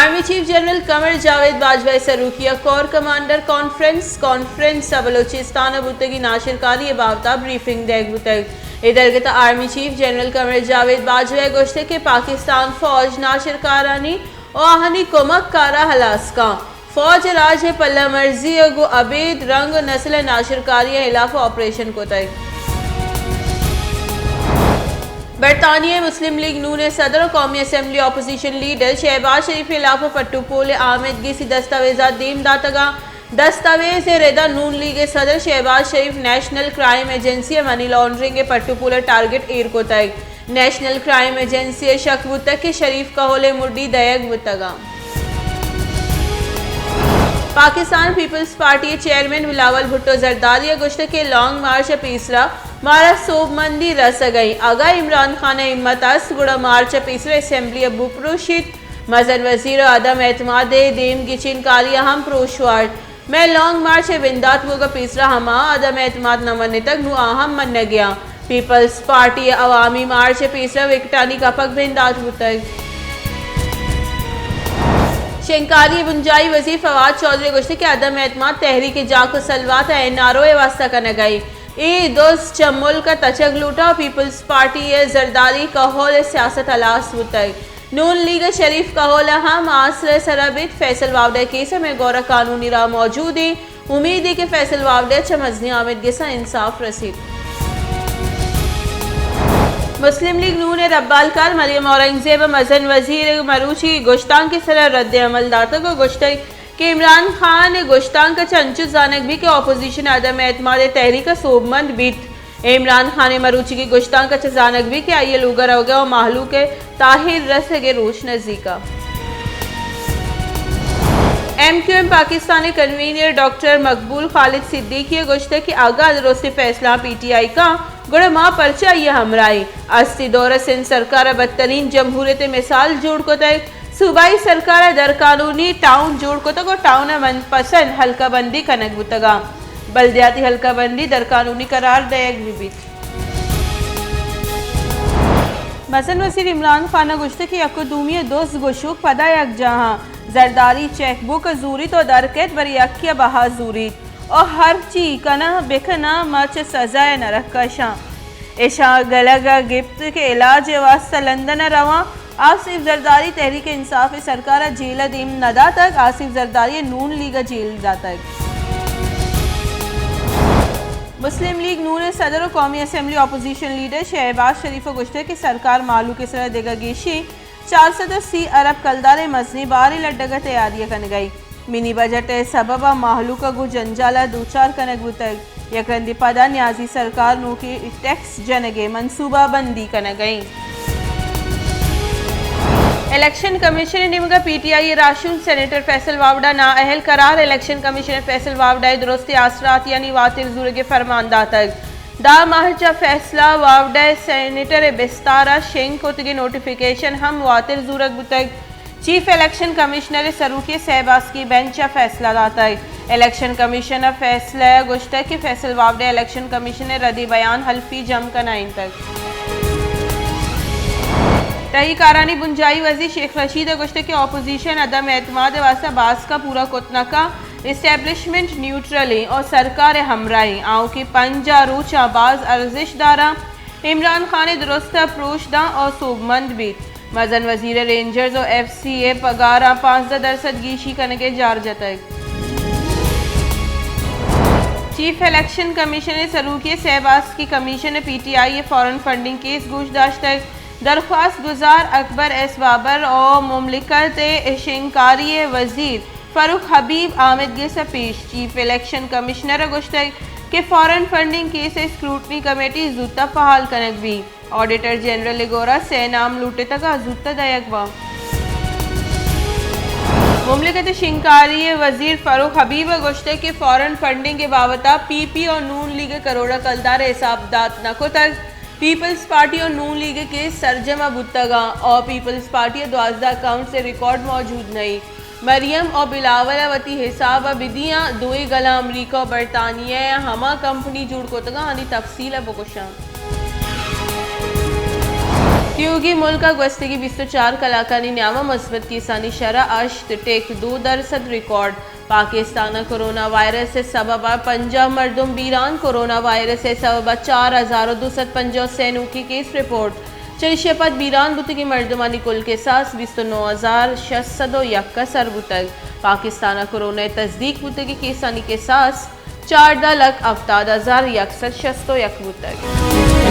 Army chief general Qamar جاوید باجوہ ءِ سروکی ءَ کور کمانڈر کانفرنس، کانفرنس ءَ بلوچستان ءَ بوتگی ناشرکاری ءِ بابت ءَ بریفنگ دیگ بوتگ۔ اے درگت ءَ آرمی چیف جنرل قمر جاوید باجوہ ءَ گوشتگ کہ پاکستان فوج ناشرکارانی ءُ آہانی کمک کار ءَ ہلاس کن۔ فوج ءِ راج ءِ پلہ مرزی ءَ گوں ابید رنگ ءُ نسل ءِ ناشرکاری ءِ ہلاف ءَ آپریشن کتگ۔ برطانیہ ءِ مسلم لیگ نون ءِ صدر ءُ قومی اسمبلی اپوزیشن لیڈر شہباز شریف ءِ ہلاف ءَ پٹ ءُ پول ءِ آمدگیسی دستاویزات دیم داتگ اَنت۔ دستاویز ءِ رد ءَ نون لیگ ءِ صدر شہباز شریف نیشنل کرائم ایجنسی ءَ منی لانڈرنگ ءِ پٹ ءُ پول ءِ ٹارگٹ ایر کتگ۔ نیشنل کرائم ایجنسی ءَ شک بوتگ کہ شریف کہول ءِ مڈی دئیگ بوتگ اَنت۔ پاکستان پیپلز پارٹی ءِ چیئرمین بلاول بھٹو زرداری ءَ گوشتگ کہ لانگ مارچ ءَ پیسرا مارا سوبمندی رسگ ءَ اِنت۔ اگاں عمران خان ءَ ہمت است گڑا مارچ ءَ پیسرا اسمبلی ءَ بپروشیت۔ مزن وزیر ءَ عدم اعتماد ءِ دیم گچین کاری ءَ ہم پروش وارت۔ مئے لانگ مارچ ءِ بندات بوگ ءَ پیسرا ہما عدم اعتماد نہ منتگ، نوں آ ہم منگ ءَ اَنت۔ پیپلز پارٹی ءِ عوامی مارچ ءِ پیسرا وکٹانی کپگ بندات بوتگ۔ شنگکاری ءِ بنجاہی وزیر فواد چوہدری ءَ گوشتگ کہ عدم اعتماد تحریک جاک ءُ سلوات ءِ این آر او ءِ واستہ کنگ ءَ اِنت۔ اے دز چہ ملک ءَ تچگ لوٹ اَنت ءُ پیپلز پارٹی ءِ زرداری کہول ءِ سیاست ہلاس بوتگ۔ نون لیگ ءِ شریف کہول ءَ ہم آسر ءِ سرا بیت۔ فیصل واوڈا ءِ کیس ءَ مئے گور ءَ قانونی راہ موجود اِنت۔ امیدے کہ فیصل واوڈا ءَ چہ مزنیں آمدگس ءَ انصاف رسیت۔ مسلم لیگ نون ءِ ربالکار مریم اورنگزیب ءَ مزن وزیر ءِ مروچی گشتانک ءِ سرا رد عمل داتگ ءُ گوشتگ کہ عمران خان ءِ گشتانک ءَ چہ انچو زانگ بیت کہ اپوزیشن عدم اعتماد ءِ تحریک ءَ سوبمند بیت۔ عمران خان ءِ مروچیگیں گشتانک ءَ چہ زانگ بیت کہ آئی ءِ لوگ ءَ روگ ءُ مہلوک ءِ تاہیر رسگ ءِ روچ نزیک اَنت۔ ایم کیو ایم پاکستان ءِ کنوینر ڈاکٹر مقبول خالد صدیقی ءَ گوشتگ کہ اگاں درستیں فیصلہ پی ٹی آئی کنت گڑا ما پرچا آئی ءِ ہمراہ ایں؟ ہستی دور ءَ سندھ سرکار ءَ بدترین جمہوریت ءِ مثال جوڑ کتگ۔ صوبائی سرکار ءَ درقانونی ٹاؤن جوڑ کتگ ءُ ٹاؤن ءَ من پسند حلقہ بندی کنگ بوتگ اَنت۔ بلدیاتی حلقہ بندی درقانونی قرار دئیگ بہ بیت۔ مزن وزیر عمران خان ءَ گوشتگ کہ یک ءُ دومی ءِ دز گوشوک پدا یکجاہ اَنت۔ زرداری چیک بک ءَ زوریت ءُ در کیت، بلے یکے ءَ بہا زوریت ءُ ہرچی کناں بکناں ما چہ سزا ءَ نہ رکشاں۔ اشاں گلگ ءَ گپت کہ علاج ءِ واستہ لندن ءَ رواں۔ آصف زرداری تحریک انصاف ءِ سرکار ءَ جیل ءَ دیم نہ داتگ، آصف زرداری ءَ نون لیگ ءَ جیل داتگ۔ مسلم لیگ نون ءِ صدر ءُ قومی اسمبلی اپوزیشن لیڈر شہباز شریف ءَ گوشتگ کہ سرکار مہلوک ءِ سرا دگہ گیشیں چار سد ءُ سی ارب کلدار ءِ مزنیں بارے لڈگ ءِ تیاری ءَ کنگ ءَ اِنت۔ منی بجٹ ءِ سبب ءَ مہلوک ءَ گوں جنجال ءَ دوچار کنگ بوتگ۔ یک رندے پدا نیازی سرکار نوکیں ٹیکس جنگ ءِ منصوبہ بندی کنگ ءَ اِنت۔ الیکشن کمیشن ءِ نیمگ ءَ پی ٹی آئی ءِ راہشون سینیٹر فیصل واوڈا نااہل قرار۔ الیکشن کمیشن ءَ فیصل واوڈا ءِ درستیں آسراتیانی واتر زورگ ءِ فرمان داتگ۔ دہ ماہ چہ فیصلہ واوڈا ءِ سینیٹر ءِ بستار ءَ شنگ کتگیں نوٹیفکیشن ہم واتر زورگ بوتگ۔ چیف الیکشن کمشنر ءِ سروکی ءَ سئے باسکی بنچ ءَ فیصلہ داتگ۔ الیکشن کمیشن ءَ فیصلہ ءَ گوشتگ کہ فیصل واوڈا ءَ الیکشن کمیشن ءِ ردی بیان حلفی جم کنائینتگ۔ تہی کارانی بنجاہی وزیر شیخ رشید ءَ گوشتگ کہ اپوزیشن عدم اعتماد ءِ واستہ باسک ءَ پورا کت نہ کنت، اسٹیبلشمنٹ نیوٹرل ایں ءُ سرکار ءِ ہمراہ ایں۔ آؤکیں پنجاہ روچ ءَ باز ارزشت داراں۔ عمران خان ءَ درست ءَ پروش داں ءُ سوبمند بیت۔ مزن وزیر ءَ رینجرز ءُ ایف سی ءِ پگاراں پانزدہ درسد گیشی کنگ ءِ جار جتگ۔ چیف الیکشن کمیشن ءِ سروکی ءَ سئے باسکی کمیشن ءِ پی ٹی آئی ءِ فارن فنڈنگ کیس گوش داشتگ۔ درخواست گزار اکبر ایس بابر ءُ مملکت ءِ شنگکاری ءِ وزیر فاروق حبیب آمدگس ءَ پیش۔ چیف الیکشن کمشنر ءَ گوشتگ کہ فارن فنڈنگ کیس ءِ اسکروٹنی کمیٹی زوت ءَ فعال کنگ بیت۔ آڈیٹر جنرل ءِ گورا سئے نام لوٹتگ ءُ زوت ءَ دئیگ باں۔ مملکت ءِ شنگکاری ءِ وزیر فاروق حبیب ءَ گوشتگ کہ فارن فنڈنگ ءِ بابت ءَ پی پی ءُ نون لیگ ءَ کروڑ ءَ کلدار ءِ حساب دات نہ کتگ۔ پیپلز پارٹی ءُ نون لیگ ءِ کیس سرجم ءَ بوتگ اَنت ءُ پیپلز پارٹی ءَ دوازدہ اکاؤنٹس ءِ ریکارڈ موجود نہ اِنت۔ مریم ءُ بلاول ءَ وتی حساب ءَ بدیاں، دوئیں گلاں امریکہ ءُ برطانیہ ءَ ہما کمپنی جوڑ کتگ اَنت، آنی تفصیل ءَ بگوشاں۔ تیوگیں ملک ءَ گوستگیں بیست ءُ چار کلاکانی نیام ءَ مثبت کیسانی شرح ہشت ٹک دو درسد ریکارڈ۔ پاکستان ءَ کرونا وائرس ءِ سبب ءَ پنجاہ مردم بیران، کرونا وائرس ءِ سبب ءَ چار ہزار ءُ دو سد پنجاہ ءُ سے نوکیں کیس رپورٹ۔ چریشی ءَ پد بیران بوتگیں مردمانی کل کساس بیست ءُ نو ہزار شش سد ءُ یک ءَ سر بوتگ۔ پاکستان ءَ کرونا ءِ تصدیق بوتگیں کیسانی کساس چاردہ لکھ ہفتاد ہزار یک سد شست ءُ یک بوتگ۔